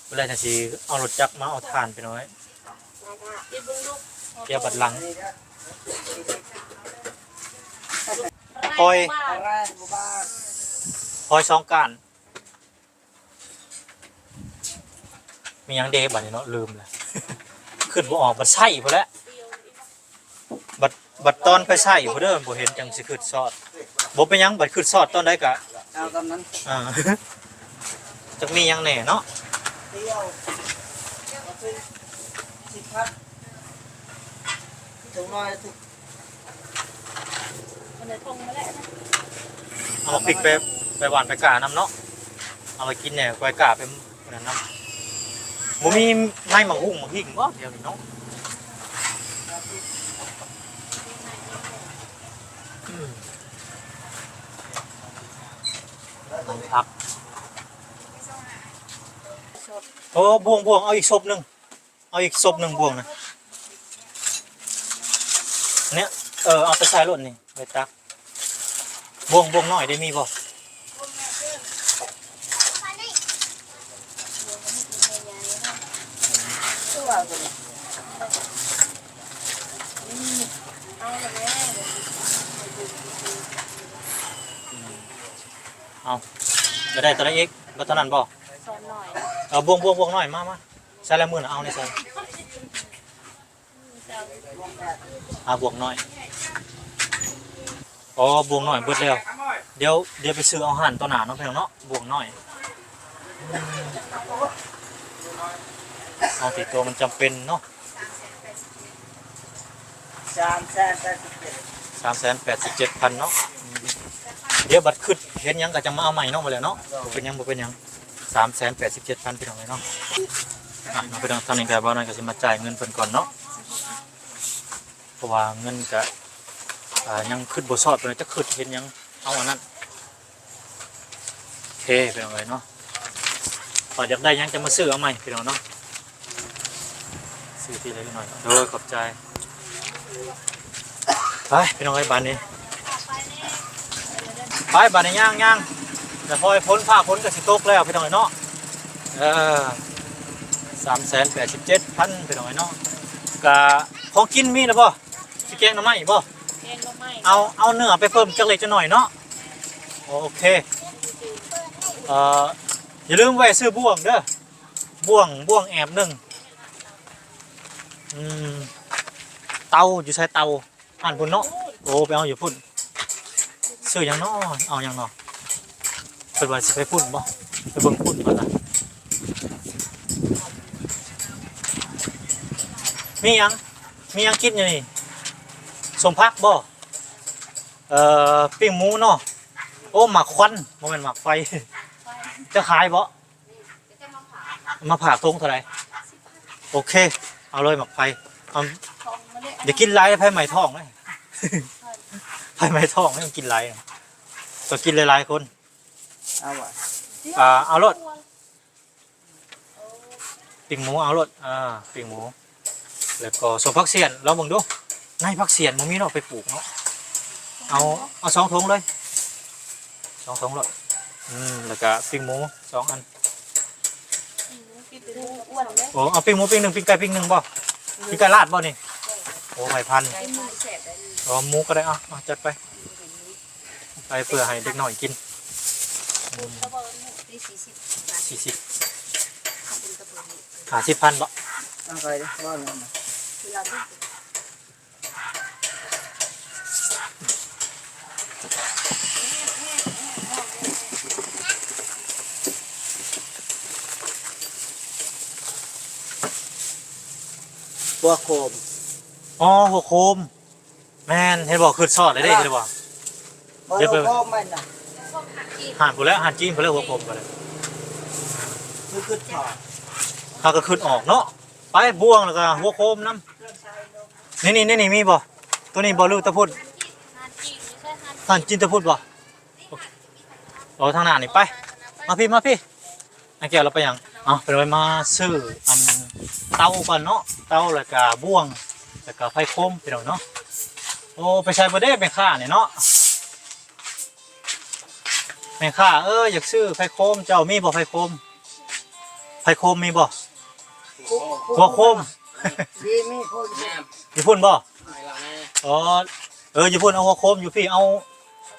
ບໍ່ແລ້ວຈັ່ງຊິເອົາລົດຈັກມາເອົາຖ່ານໄປໜ້ອຍ. ກ່ຽວບັດຫຼັງ ຫອຍ ຫອຍສອງກ້ານ. ມີຫຍັງເດບາດນີ້ເນາະ ລືມແລ້ວ ຄິດບໍ່ອອກ ບັດໃຊ້ພຸ້ນແຫຼະ. ບັດ ບັດຕອນໄປໃຊ້ພຸ້ນເດີ ບໍ່ເຫັນ ຈັ່ງຊິຄິດຊອດ. ບໍ່ເປັນຫຍັງ ບັດຄິດຊອດຕອນໃດກະເອົາຕອນນັ້ນ. ອ່າ ຈັກມີຫຍັງແດ່ເນາະ. ເອົາໝາກພິກໄປ ໄປຫວ່ານໄປກ້ານຳເນາະ ເອົາໄວ້ກິນແດ່ ໄປກ້າໄປນັ້ນນຳ ບໍ່ມີໃນໝາກຫຸ່ງໝາກຫິ່ງບໍ່ດຽວນີ້ເນາະ ໃນຜັກ ໂອ້ ບ່ວງໆ ເອົາອີກສົບໜຶ່ງ ເອົາອີກສົບໜຶ່ງບ່ວງນະ ເນຍ ເອີ ເອົາໄປໃສ່ໂລດນີ້ ໄປຕັກ ບ່ວງ ບ່ວງນ້ອຍເດ ມີບໍ່? ເອົາ ຈະໄດ້ຕົວໃດອີກ? ບໍ່ເທົ່ານັ້ນບໍ່? ເອົາ ບ່ວງ ບ່ວງ ບ່ວງນ້ອຍ ມາ ມາ ໃສ່ລາຍມືນະ ເອົາໃນໃສ່ ຫາບ່ວງນ້ອຍ ອໍ ບ່ວງນ້ອຍເບິດແລ້ວ ດຽວ ດຽວໄປຊື້ເອົາຮ້ານຕໍ່ໜ້າເນາະ ພີ່ນ້ອງເນາະ ບ່ວງນ້ອຍ ເອົາທີ່ຕົວມັນຈຳເປັນເນາະ ສາມແສນແປດສິບເຈັດ ສາມແສນແປດສິບເຈັດພັນເນາະ ດຽວບັດຄຶດເຫັນຫຍັງກໍຈະມາເອົາໃໝ່ເນາະ ບໍ່ແລ້ວເນາະ ບໍ່ເປັນຫຍັງ ບໍ່ເປັນຫຍັງ ສາມແສນແປດສິບເຈັດພັນ ພີ່ນ້ອງເອີຍເນາະ ອ່ະ ເນາະ ພີ່ນ້ອງ ທາງນີ້ກໍ ບ່າວນ້ອຍກໍຊິມາຈ່າຍເງິນເພິ່ນກ່ອນເນາະ ເພາະວ່າເງິນກະ ອ່າ ຍັງຄຶດບໍ່ຊອດປານໃດ ຈັກຄຶດເຫັນຫຍັງ ເອົາອັນນັ້ນ ໂອເຄ ພີ່ນ້ອງເອີຍເນາະ ຖ້າຢາກໄດ້ຫຍັງຈະມາຊື້ເອົາໃໝ່ ພີ່ນ້ອງເນາະ ຊື້ທີລະໜ້ອຍ ໂດຍ ຂອບໃຈ ໄປ ພີ່ນ້ອງເອີຍ ບາດນີ້ ໄປ ບາດນີ້ຍ່າງໆ ແລ້ວພໍຝົນ ຟ້າຝົນກໍຊິຕົກແລ້ວ ພີ່ນ້ອງເອີຍເນາະ ເອີ ສາມແສນແປດສິບເຈັດພັນ ພີ່ນ້ອງເອີຍເນາະ ກະຂອງກິນມີແລ້ວບໍ່? ຊິແກງໜໍ່ໄມ້ບໍ່? ແກງໜໍ່ໄມ້ ເອົາ ເອົາເນື້ອໄປເພີ່ມຈັກເລັກຈັກໜ້ອຍເນາະ ໂອເຄ ເອີ ຢ່າລືມແວ່ຊື້ບ່ວງເດີ ບ່ວງ ບ່ວງແອບໜຶ່ງ ອືມ ເຕົາຢູ່ໃສເຕົາ? ຫັ້ນພຸ້ນເນາະ ໂອ້ ໄປເອົາຢູ່ພຸ້ນ ຊື້ຫຍັງເນາະ ເອົາຫຍັງເນາະ ເພິ່ນວ່າຊິໄປພຸ້ນບໍ່ ໄປເບິ່ງພຸ້ນເພິ່ນວ່າ ມີຫຍັງ ມີຫຍັງກິນຢູ່ນີ້ ສົ້ມຜັກບໍ່? ເອີ ປີ້ງໝູເນາະ ໂອ້ ໝາກຄວັນ ບໍ່ແມ່ນໝາກໄຟ ຈະຂາຍບໍ່? ມາຝາກ ຖົງເທົ່າໃດ? ໂອເຄ ເອົາເລີຍໝາກໄຟ ເອົາ ຢ່າກິນຫຼາຍ ໄຟໄໝ້ທ້ອງເດ້ ໄຟໄໝ້ທ້ອງເດ້ ກິນຫຼາຍ ຕ້ອງກິນຫຼາຍໆຄົນ ເອົາຫວາ? ອ່າ ເອົາໂລດ ປີ້ງໝູເອົາໂລດ ອ່າ ປີ້ງໝູ ແລ້ວກໍສົ້ມຜັກຊຽນ ລອງເບິ່ງດູ ໃນຜັກຊຽນບໍ່ມີເນາະ ໄປປູກເນາະ ເອົາ ເອົາສອງຖົງເລີຍ ສອງຖົງໂລດ ອືມ ແລ້ວກະປີ້ງໝູສອງອັນ ໂອ້ ເອົາປີ້ງໝູປີ້ງໜຶ່ງ ປີ້ງໄກ່ປີ້ງໜຶ່ງບໍ່? ປີ້ງໄກ່ລາດບໍ່ນີ້? ໂອ້ ໄໝ່ພັນ ອໍ ໝູກໍໄດ້ ເອົາ ເອົາ ຈັດໄປ ໄປເພື່ອໃຫ້ເດັກນ້ອຍກິນ ອືມ ສີ່ສິບ ຫ້າສິບພັນບໍ່? ຫົວໂຄມ ອໍ ຫົວໂຄມ ແມ່ນ ເຫັນບໍ່? ຄຶດຊອດເລີຍເດ້ ເຫັນບໍ່? ບໍ່ ເຮັດໄປ ຫົວໂຄມມັນນະ ຮ້ານພຸ້ນແຫຼະ ຮ້ານຈີນພຸ້ນແຫຼະ ຫົວໂຄມກໍໄດ້ ຄືຄຶດຊອດ ເຮົາກໍຄຶດອອກເນາະ ໄປ ບ່ວງ ແລ້ວກໍຫົວໂຄມນຳ ນີ້ໆ ນີ້ໆ ມີບໍ່? ໂຕນີ້ບໍ່ ຫຼືຕະພຸດ? ຮ້ານຈີນຢູ່ໃສ? ຮ້ານຈີນຕະພຸດບໍ່? ໂອ້ ທາງໜ້ານີ້ໄປ ມາພີ້ ມາພີ້ ອ້າຍແກ້ວລາວໄປຫຍັງ? ເອົ້າ ເປັນໄປມາຊື້ອັນເຕົາກ່ອນເນາະ ເຕົາ ແລ້ວກະບ່ວງ ແລ້ວກະໄຟໂຄມ ພີ່ນ້ອງເນາະ ໂອ້ ໄປໃສບໍ່ເດ້ແມ່ຄ້ານີ້ເນາະ ແມ່ຄ້າເອີຍ ຢາກຊື້ໄຟໂຄມ ເຈົ້າມີບໍ່ໄຟໂຄມ? ໄຟໂຄມມີບໍ່? ຫົວໂຄມ ມີ ມີພຸ້ນ ຢູ່ພຸ້ນບໍ່? ອໍ ເອີ ຢູ່ພຸ້ນເອົາຫົວໂຄມ ຢູ່ພີ້ເອົາ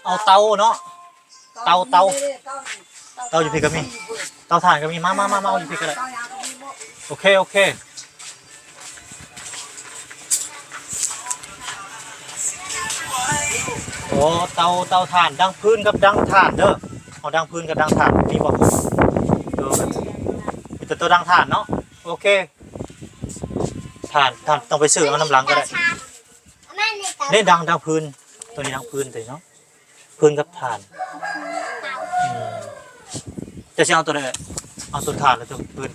ເອົາເຕົາເນາະ ເຕົາ ເຕົາ ເຕົາຢູ່ພີ້ກໍມີ ເຕົາຖ່ານກໍມີ ມາ ມາ ມາ ມາເອົາຢູ່ພີ້ກໍໄດ້ ໂອເຄ ໂອເຄ ໂອ້ ເຕົາ ເຕົາຖ່ານ ດັງຟືນກັບດັງຖ່ານເດີ ເອົາດັງຟືນກັບດັງຖ່ານ ມີບໍ່? ເອີ ມີແຕ່ຕົວດັງຖ່ານເນາະ ໂອເຄ ຖ່ານ ຖ່ານຕ້ອງໄປຊື້ເອົານຳຫຼັງກໍໄດ້ ນີ້ດັງ ດັງຟືນ ໂຕນີ້ດັງຟືນ ໂຕນີ້ເນາະ ຟືນກັບຖ່ານ. ອືມ ເຈົ້າຊິເອົາໂຕໃດ? ເອົາໂຕຖ່ານ ຫຼື ໂຕຟືນ?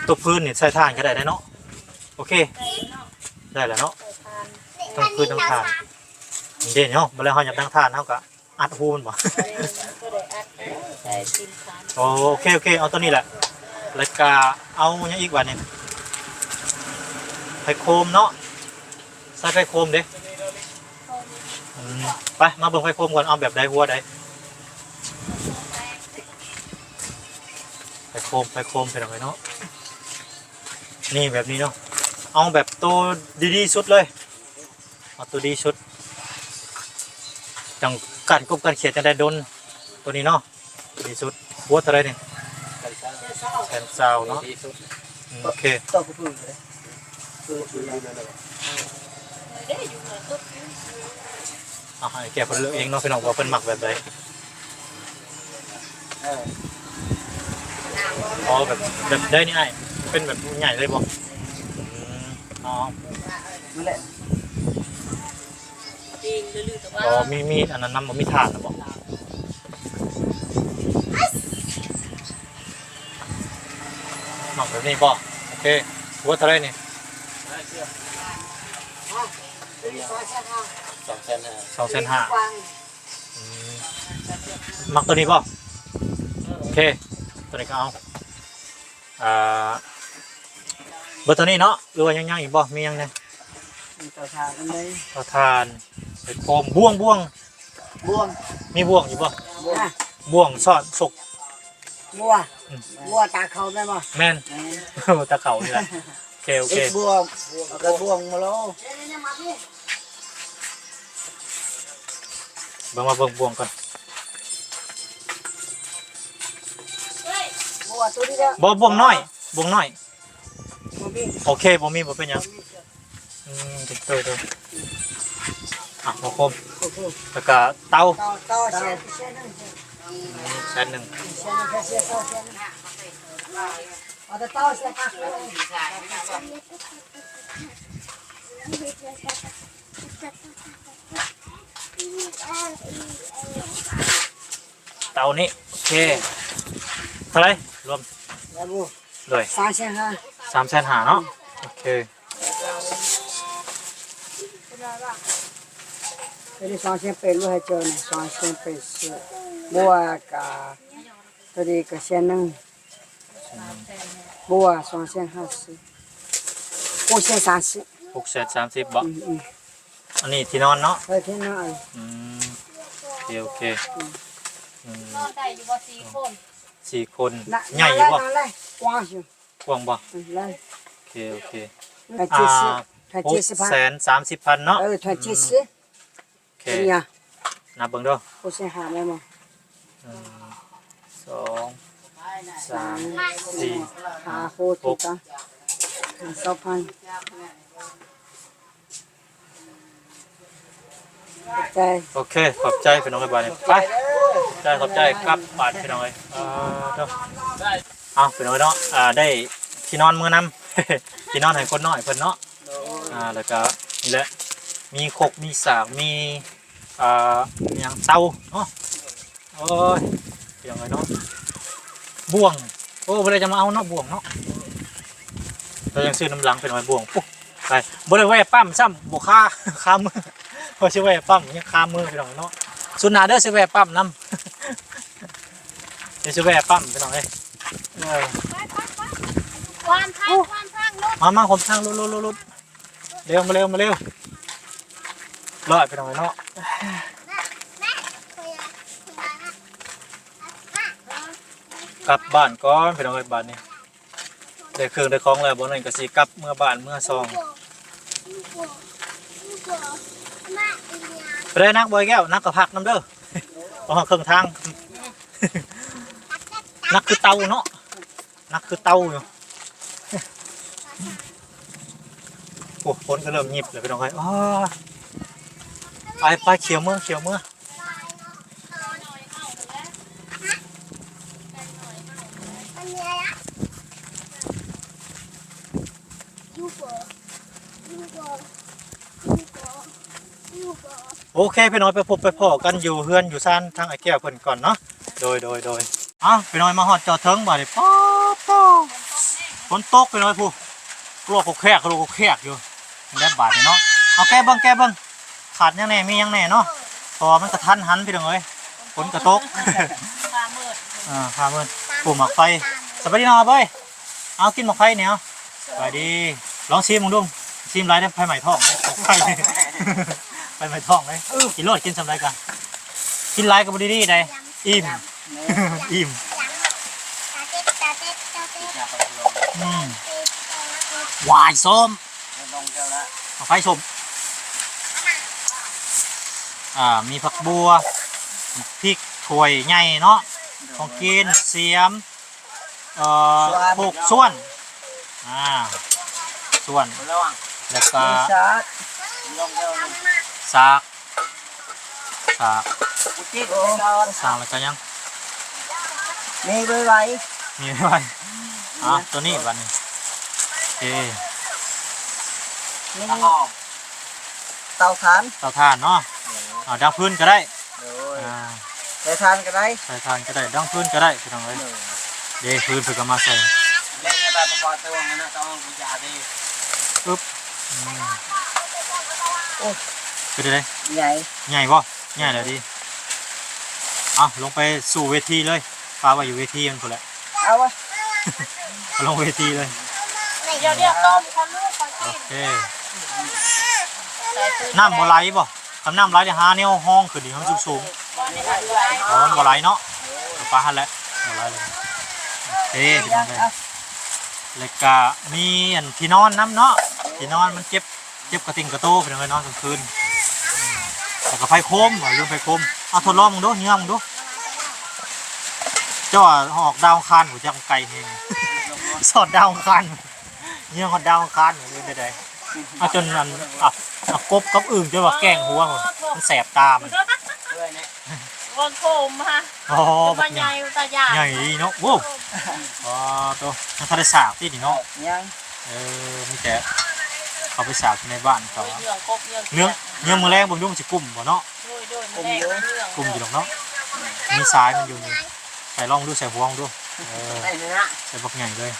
ໂຕຟືນນີ້ໃສ່ຖ່ານກໍໄດ້ເນາະ. ໂອເຄ ໄດ້ແລ້ວເນາະ ທັງຟືນທັງຖ່ານ. ເດ້ເນາະ ບັດແລ້ວເຮົາຢາກດັງຖ່ານ ເຮົາກໍອັດຮູມັນບໍ? ໂອເຄ ໂອເຄ ເອົາໂຕນີ້ແຫຼະ. ແລ້ວກະເອົາຫຍັງອີກບາດນີ້? ໄຟໂຄມເນາະ ໃສ່ໄຟໂຄມເດ້. ອືມ ໄປ ມາເບິ່ງໄຟໂຄມກ່ອນ ເອົາແບບໃດ ຫົວໃດ? ໄຟໂຄມ ໄຟໂຄມ ພີ່ນ້ອງເອີຍເນາະ. ນີ້ ແບບນີ້ເນາະ ເອົາແບບໂຕດີໆສຸດເລີຍ. ເອົາໂຕດີສຸດ ຈັ່ງກັນກົບກັນຂຽດຈັ່ງໄດ້ດົນ. ໂຕນີ້ເນາະ ດີສຸດ. ຫົວເທົ່າໃດນີ້? ແສນຊາວເນາະ. ອືມ ໂອເຄ ເອົາໃຫ້ແກ່ເພິ່ນເລືອກເອງເນາະ ພີ່ນ້ອງ ວ່າເພິ່ນມັກແບບໃດ. ເອີ ອໍ ແບບ ແບບໃດນີ້ອ້າຍ? ເປັນແບບໃຫຍ່ເລີຍບໍ່? ອືມ ອໍ ນັ້ນແຫຼະ. ອໍ ມີ ມີອັນນັ້ນນຳບໍ່? ມີຖ່ານນຳບໍ່? ມັກແບບນີ້ບໍ່? ໂອເຄ ຫົວເທົ່າໃດນີ້? ສອງແສນຫ້າ ສອງແສນຫ້າ. ອືມ ມັກໂຕນີ້ບໍ່? ໂອເຄ ໂຕນີ້ກໍເອົາ. ອ່າ ເບິດເທົ່ານີ້ເນາະ ຫຼືວ່າຍັງ ຍັງອີກບໍ່? ມີຫຍັງແດ່? ມີເຕົາຖ່ານນຳເດ້ ເຕົາຖ່ານ ໄຟໂຄມ ບ່ວງ ບ່ວງ ບ່ວງ ມີບ່ວງຢູ່ບໍ່? ບ່ວງ ບ່ວງສອນສົກ ບົວ ອືມ ບົວຕາເຂົາແມ່ນບໍ່? ແມ່ນ ແມ່ນ ໂອ້ ຕາເຂົານີ້ແຫຼະ. ໂອເຄ ໂອເຄ ເຮັດບົວ ເອົາກະບົວມາໂລ ເບິ່ງ ມາເບິ່ງບ່ວງກ່ອນ. ບົວໂຕນີ້ແຫຼະ ບໍ່ ບ່ວງນ້ອຍ ບ່ວງນ້ອຍ ບໍ່ມີ ໂອເຄ ບໍ່ມີ ບໍ່ເປັນຫຍັງ. ອືມ ໂດຍ ໂດຍ ອ່ະ ຫົວໂຄມ ໂອເຄ ແລ້ວກະເຕົາ ເຕົາ ເຕົາແສນ ອືມ ແສນໜຶ່ງ ແສນໜຶ່ງ ເອົາແຕ່ເຕົາແສນ ເຕົານີ້ ໂອເຄ ເທົ່າໃດລວມ? ໂດຍ ສາມແສນຫ້າ ສາມແສນຫ້າເນາະ ໂອເຄ ໂຕນີ້ສອງແສນແປດ ລົດໃຫ້ເຈົ້ານີ້ ສອງແສນແປດສິບ ບົວກະ ໂຕນີ້ກະແສນໜຶ່ງ ບົວສອງແສນຫ້າສິບ ຫົກແສນສາມສິບ ຫົກແສນສາມສິບບໍ? ອືມໆ ອັນນີ້ທີ່ນອນເນາະ? ເອີ ທີ່ນອນ ອືມ ໂອເຄ ໂອເຄ ອືມ ອືມ ນອນໄດ້ຢູ່ບໍ່ສີ່ຄົນ? ສີ່ຄົນ ນະ ໃຫຍ່ຢູ່ບໍ່? ນອນໄດ້ ກວ້າງຢູ່ ກວ້າງບໍ່? ອືມ ໄດ້ ໂອເຄ ໂອເຄ ອ່າ ຫົກແສນສາມສິບພັນເນາະ? ເອີ ຖ້ວຍເຈັດສິບ ອືມ ໂອເຄ ເປັນຫຍັງ? ນັບເບິ່ງເດີ ຫົກແສນຫ້າແມ່ນບໍ່? ໜຶ່ງ ສອງ ສາມ ສາມ ສີ່ ຫ້າ ຫົກ ຫົກ ເຈັດ ແປດ ເກົ້າ ສິບ ສິບເອັດ ສິບສອງ ສິບສາມ ສິບສີ່ ຂອບໃຈ ໂອເຄ ຂອບໃຈພີ່ນ້ອງເອີຍ ບາດນີ້ໄປ ຂອບໃຈ ຂອບໃຈ ກັບບາດພີ່ນ້ອງເອີຍ ເອີ ເດີ ເອົາ ພີ່ນ້ອງເອີຍເນາະ ອ່າ ໄດ້ທີ່ນອນເມືອນຳ ທີ່ນອນໃຫ້ຄົນນ້ອຍເພິ່ນເນາະ ອ່າ ແລ້ວກະນີ້ແຫຼະ ມີຄົກ ມີສາກ ມີ ອ່າ ຫຍັງ ເຕົາເນາະ ໂອ້ຍ ເປັນຫຍັງເນາະ ບ່ວງ ໂອ້ ບໍ່ໄດ້ຈະມາເອົາເນາະ ບ່ວງເນາະ ແຕ່ຍັງຊື້ນຳຫຼັງໄປໜ້ອຍ ບ່ວງ ໂອ້ ໄປ ບໍ່ໄດ້ແວ່ປ້ຳຊ້ຳ ບໍ່ຄາ ຄາມື ວ່າຊິແວ່ປ້ຳ ຍັງຄາມື ພີ່ນ້ອງເນາະ ສຸດໜ້າເດີ ຊິແວ່ປ້ຳນຳ ດຽວຊິແວ່ປ້ຳ ພີ່ນ້ອງເອີຍ ເອີ ຄວາມທາງ ຄວາມທາງ ລົດ ມາ ມາ ຄວາມທາງ ລົດ ລົດ ລົດ ລົດ ເລັວ ມາເລັວ ມາເລັວ ລອດ ພີ່ນ້ອງເນາະ ກັບບ້ານກ່ອນ ພີ່ນ້ອງເອີຍ ບາດນີ້ ໄດ້ເຄື່ອງໄດ້ຂອງແລ້ວ ບໍ່ນັ້ນກໍຊິກັບເມືອບ້ານເມືອຊ່ອງ ໄປໄດ້ ໜັກບໍ່ແກ້ວ? ໜັກກໍພັກນຳເດີ ເພາະເຄິ່ງທາງ ໜັກຄືເຕົາເນາະ ໜັກຄືເຕົາຢູ່ ໂອ້ ຝົນກໍເລີ່ມຫຍິບແລ້ວ ພີ່ນ້ອງເອີຍ ອ້າ ໄປ ໄປ ຂຽວເມືອ ຂຽວເມືອ Yuko, Yuko. ໂອເຄ ພີ່ນ້ອງ ໄປພົບໄປພໍ້ກັນຢູ່ເຮືອນຢູ່ຊານທາງອ້າຍແກ້ວເພິ່ນກ່ອນເນາະ. ໂດຍ ໂດຍ ໂດຍ. ເອົ້າ ພີ່ນ້ອງ ມາຮອດຈອດເຖິງບາດນີ້ ປາດໂທ້ ຝົນຕົກພີ່ນ້ອງ ຜູ້ ກະລອກກະແຄກ ກະລອກກະແຄກຢູ່ ແບບບາດນີ້ເນາະ. ເອົາ ແກະເບິ່ງ ແກະເບິ່ງ ຂາດຫຍັງແດ່ ມີຫຍັງແດ່ເນາະ ເພາະວ່າມັນກະທັນຫັນພີ່ນ້ອງເອີຍ ຝົນກະຕົກ ຟ້າມືດ ອ່າ ຟ້າມືດ ປູກໝາກໄຟ. ສະບາຍດີນ້ອງເອີຍ ເອົາ ກິນໝາກໄຟນີ້ ເອົາ ສະບາຍດີ. ລອງຊີມເບິ່ງດູ ຊີມຫຼາຍເດ້ ໄຟໄໝ້ທ້ອງ ໄຟ ໄຟໄໝ້ທ້ອງເດ້. ກິນໂລດ ກິນສ່ຳໃດກະ ກິນຫຼາຍກະບໍ່ດີໆໃດ ອີ່ມ ອີ່ມ. ອືມ ຫວາຍ ສົ້ມ ໝາກໄຟສົ້ມ ອ່າ ມີຜັກບົ່ວ ໝາກພິກ ຖ້ວຍໃຫຍ່ເນາະ ຂອງກິນ ສຽມ ເອີ ໂຄກ ສ່ວນ ອ່າ ສ່ວນ ແລ້ວກະ ສາກ ສາກ ສາກ ໂອ້ ສາກ ແລ້ວກະຫຍັງ ມີໄວໆ ມີໄວໆ ອ່າ ໂຕນີ້ບາດນີ້ ເອີ ມີ ເຕົາຖ່ານ ເຕົາຖ່ານເນາະ ເອົາ ດັງຟືນກະໄດ້ ໂດຍ ອ່າ ໃສ່ຖ່ານກະໄດ້ ໃສ່ຖ່ານກະໄດ້ ດັງຟືນກະໄດ້ ພີ່ນ້ອງເອີຍ ໂດຍ ເດ້ ຟືນເພິ່ນກະມາໃສ່ ອຶບ ອືມ ໂອ້ ເປັນຈັ່ງໃດ ໃຫຍ່ ໃຫຍ່ບໍ່? ໃຫຍ່ແລ້ວຕິ ເອົາ ລົງໄປສູ່ເວທີເລີຍ ປະໄວ້ຢູ່ເວທີມັນພຸ້ນແຫຼະ ເອົາວະ ລົງເວທີເລີຍ ດຽວໆ ຕົ້ມກ່ອນລູກ ຂໍກິນ ໂອເຄ ນ້ຳບໍ່ໄຫຼບໍ່? ຄັນນ້ຳໄຫຼ ດຽວຫາແນວຮອງຂຶ້ນອີກ ໃຫ້ມັນສູງໆ ອໍ ມັນບໍ່ໄຫຼເນາະ ປະຫັ້ນແຫຼະ ບໍ່ໄຫຼເລີຍ ໂອເຄ ພີ່ນ້ອງເອີຍ ແລ້ວກະມີອັນທີ່ນອນນຳເນາະ ທີ່ນອນມັນເຈັບ ເຈັບກະຕິ່ງກະໂຕ ພີ່ນ້ອງເອີຍ ນອນກາງຄືນ ແລ້ວກະໄຟໂຄມ ລືມໄຟໂຄມ ເອົາ ທົດລອງເບິ່ງດູ ເຫຍື້ອເບິ່ງດູ ເຈົ້າວ່າອອກດາວອັງຄານ ບໍ່ຈັກ ໄກແຮງ ສອດດາວອັງຄານ ເຫຍື້ອຮອດດາວອັງຄານ ຫຼືໃດໆ ເອົາ ຈົນອັນ ເອົາ ເອົາ ກົບກັບອຶ່ງ ຈົນວ່າແກ້ງຫົວ ມັນແສບຕາມັນ ເບິ່ງໂຄມຫະ ອໍ ບັກໃຫຍ່ ຕາຢ້ານ ໃຫຍ່ເນາະ ໂອ້ ອໍ ໂຕ ຍັງທັນໄດ້ສາກຕິນີ້ເນາະ ຍັງ ເອີ ມີແຕ່ເອົາໄປສາກຢູ່ໃນບ້ານເຂົາ ໂອ້ຍ ເຫຍື້ອງກົບ ເຫຍື້ອງ ເຫືອງ ເຫຍື້ອງມື້ແລງເບິ່ງດູ ມັນຊິກຸ້ມບໍ່ເນາະ ໂດຍໆ ມື້ແລງ ກຸ້ມຢູ່ ເຫືອງ ກຸ້ມຢູ່ດອກເນາະ ມີສາຍມັນຢູ່ນີ້ ໃສ່ລອງດູ ໃສ່ຫວງດູ ເອີ ໃສ່ເລີຍນະ ໃສ່ບັກໃຫຍ່ເລີຍ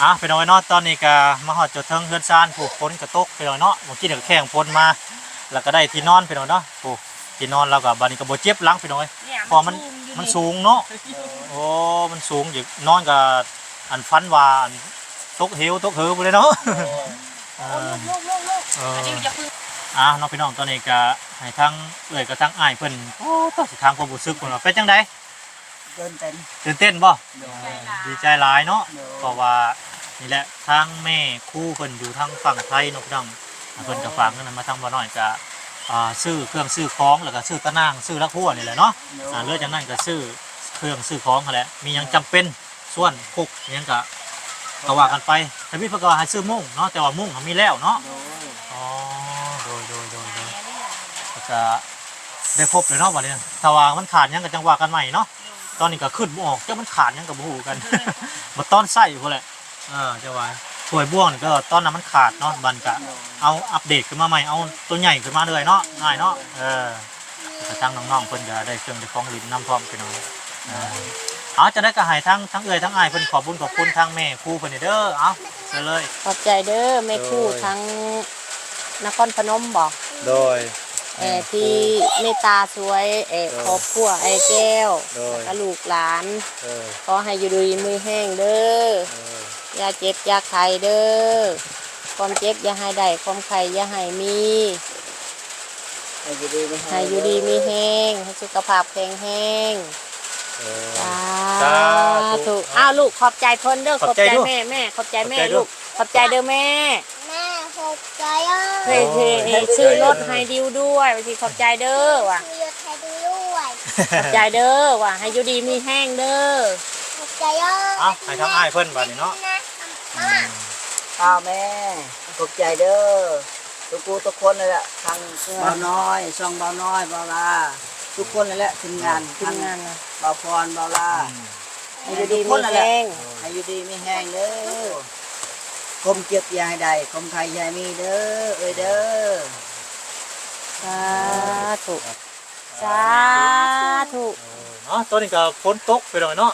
ອ່ະ ພີ່ນ້ອງເອີຍເນາະ ຕອນນີ້ກະມາຮອດຈົດເຖິງເຮືອນຊານ ຜູ້ ຝົນກະຕົກ ພີ່ນ້ອງເນາະ ມື້ກີ້ກະແຂ່ງຝົນມາ ແລ້ວກະໄດ້ທີ່ນອນ ພີ່ນ້ອງເນາະ ໂອ້ ທີ່ນອນລາວກະ ບາດນີ້ກະບໍ່ເຈັບຫຼັງ ພີ່ນ້ອງເອີຍ ເພາະວ່າມັນ ມັນສູງເນາະ ໂອ້ ມັນສູງ ຢາກນອນກະ ອັນ ຝັນວ່າ ອັນ ຕົກເຫວຕົກເຫີພຸ້ນແຫຼະເນາະ ເອີ ເອີ ອ່າ ເນາະ ພີ່ນ້ອງ ຕອນນີ້ກະໃຫ້ທາງເອື້ອຍກັບທາງອ້າຍເພິ່ນ ໂອ້ ຕ້ອງຊິຖາມຄວາມຮູ້ສຶກເພິ່ນວ່າເປັນຈັ່ງໃດ? ຕື່ນເຕັ້ນ ຕື່ນເຕັ້ນບໍ່? ໂດຍ ດີໃຈຫຼາຍເນາະ ໂດຍ ເພາະວ່ານີ້ແຫຼະ ທາງແມ່ຄູເພິ່ນຢູ່ທາງຝັ່ງໄທເນາະ ພີ່ນ້ອງ ເພິ່ນກະຝາກເງິນມາທາງບ່າວນ້ອຍ ກະ ອ່າ ຊື້ເຄື່ອງຊື້ຂອງ ແລ້ວກະຊື້ຕາໜ່າງ ຊື້ຫຼັກຫົວນີ້ແຫຼະເນາະ ໂດຍ ອ່າ ເຫຼືອຈາກນັ້ນກະຊື້ເຄື່ອງຊື້ຂອງຫັ້ນແຫຼະ ມີຫຍັງຈຳເປັນ ສ່ວນຄົກຫຍັງກະ ກະວ່າກັນໄປ ທຳອິດເພິ່ນກະວ່າໃຫ້ຊື້ມຸ້ງເນາະ ແຕ່ວ່າມຸ້ງຫັ້ນມີແລ້ວເນາະ ໂດຍ ອໍ ໂດຍ ໂດຍ ໂດຍ ໂດຍ ແລ້ວກະໄດ້ຄົບເລີຍເນາະ ບາດນີ້ ຖ້າວ່າມັນຂາດຫຍັງກະຈັ່ງວ່າກັນໃໝ່ເນາະ ຕອນນີ້ກະຄຶດບໍ່ອອກ ຈັກມັນຂາດຫຍັງກະບໍ່ຮູ້ຄືກັນ ບາດຕອນໃຊ້ພຸ້ນແຫຼະ ເອີ ຈັ່ງວ່າ ຖ້ວຍບ່ວງນີ້ກະຕອນນັ້ນມັນຂາດເນາະ ບາດນີ້ກະເອົາອັບເດດຂຶ້ນມາໃໝ່ ເອົາໂຕໃຫຍ່ຂຶ້ນມາເລື້ອຍເນາະ ອ້າຍເນາະ ເອີ ກະທາງນ້ອງໆເພິ່ນກະໄດ້ເຄື່ອງໄດ້ຂອງຫຼິ້ນນຳພ້ອມ ພີ່ນ້ອງ ເອີ ເອົາ ຈັ່ງໃດກະໃຫ້ທາງ ທາງເອື້ອຍທາງອ້າຍເພິ່ນຂອບບຸນຂອບຄຸນທາງແມ່ຄູເພິ່ນເດີ ເອົາ ເຊີນເລີຍ ຂອບໃຈເດີແມ່ຄູ ໂດຍ ທາງນະຄອນພະນົມບໍ? ໂດຍ ເອີ ແມ່ຄູ ທີ່ເມດຕາຊ່ວຍ ເອີ ໂດຍ ຄອບຄົວອ້າຍແກ້ວ ໂດຍ ແລ້ວກະລູກຫຼານ ເອີ ຂໍໃຫ້ຢູ່ດີມີແຮງເດີ ເອີ ຢ່າເຈັບຢ່າໄຂ້ເດີ ຄວາມເຈັບຢ່າໃຫ້ໄດ້ ຄວາມໄຂ້ຢ່າໃຫ້ມີ ໃຫ້ຢູ່ດີມີແຮງ ໃຫ້ຢູ່ດີມີແຮງ ໃຫ້ສຸຂະພາບແຂງແຮງ ເອີ ສາທຸ ສາທຸ ອ້າວ ລູກຂອບໃຈເພິ່ນເດີ ຂອບໃຈ ຂອບໃຈແມ່ ແມ່ ຂອບໃຈແມ່ ຂອບໃຈເດີ ລູກ ຂອບໃຈເດີແມ່ ແມ່ຂອບໃຈເດີ ໃຫ້ ໃຫ້ ໃຫ້ຊື້ລົດໃຫ້ດິວດ້ວຍ ວ່າຊິຂອບໃຈເດີວ່າ ຊື້ລົດໃຫ້ດິວດ້ວຍ ຂອບໃຈເດີວ່າ ໃຫ້ຢູ່ດີມີແຮງເດີ ຂອບໃຈເດີ ເອົາ ໃຫ້ທາງອ້າຍເພິ່ນບາດນີ້ເນາະ ອືມ ອ້າວ ແມ່ ຂອບໃຈເດີ ທຸກຜູ້ທຸກຄົນເລີຍແຫຼະ ທັງ ເອີ ບ່າວນ້ອຍ ຊ່ອງບ່າວນ້ອຍ ບ່າວລາ ທຸກຄົນເລີຍແຫຼະ ທີມງານ ທີມງານ ທັງບ່າວພອນ ບ່າວລາ ອືມ ໃຫ້ຢູ່ດີມີແຮງ ໃຫ້ຢູ່ດີມີແຮງເດີ ຄວາມເຈັບຢ່າໃຫ້ໄດ້ ຄວາມໄຂ້ຢ່າໃຫ້ມີເດີ ເອີຍເດີ. ສາທຸ ສາທຸ ເອີ ເນາະ ຕອນນີ້ກໍຝົນຕົກ ພີ່ນ້ອງເນາະ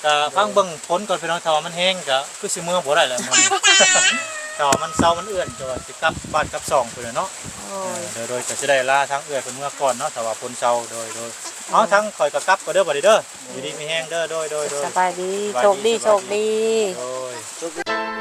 ກໍຟັງເບິ່ງຝົນກ່ອນ ພີ່ນ້ອງ ຖ້າວ່າມັນແຮງກໍຄືຊິເມືອບໍ່ໄດ້ແລ້ວມື້ນີ້ ຖ້າວ່າມັນເຊົາມັນເອື້ອນ ກໍວ່າຊິກັບບ້ານກັບຊ່ອງພຸ້ນແຫຼະເນາະ. ໂອ້ຍ ເອີ ໂດຍໆ ກໍຊິໄດ້ລາທາງເອື້ອຍເພິ່ນເມືອກ່ອນເນາະ ຖ້າວ່າຝົນເຊົາ. ໂດຍໆ ເອົາ ທາງຂ້ອຍກໍກັບກ່ອນເດີ ບັດນີ້ເດີ ຢູ່ດີມີແຮງເດີ. ໂດຍໆ ໂດຍ ສະບາຍດີ ສະບາຍດີ ໂຊກດີ ໂຊກດີ ໂດຍ.